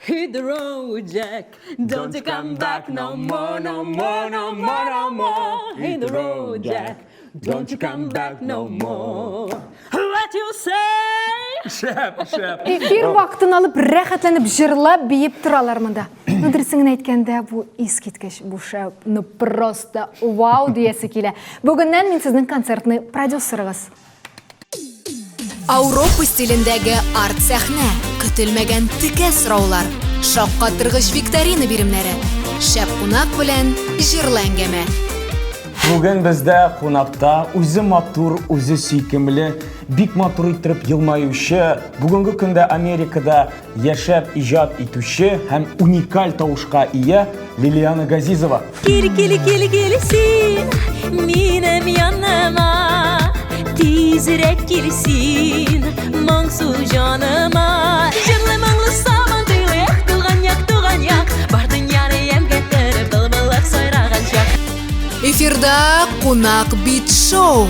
Hit the road, Jack. Don't you come back no more, no more, no more, no more. Hit the road, Jack. Don't you come back no more. What you say? Шәп, шәп. Эфир вакытын алып, рәхәтләнеп җырлап, биеп торалар монда. Ну, дөресен генә әйткәндә, бу искиткеч, бу шәп, ну просто вау диясе килә. Бүгеннән мин сезнең концертный продюсерыгыз. Ауропа стилендәге арт-сәхнә, көтелмәгән текә сораулар, шаккатыргыч викторина биремнәре, шәп кунак белән җырлы әңгәмә. Бүген бездә кунакта үзе матур, үзе сөйкемле, бик матур иттереп елмаючы, бүгенге көндә Америкада яшәп иҗат итүче һәм уникаль тавышка ия Лилиана Газизова. Кил, кил, кил, кил син, минем яныма, тизрәк кил син, моңсу җаныма. Җырлы моңлы сабан туйлы як, туган як, туган як, бар дөньяны ямьгә төреп, былбыллар сайраган чак. Эфирда Кунак бит шоу.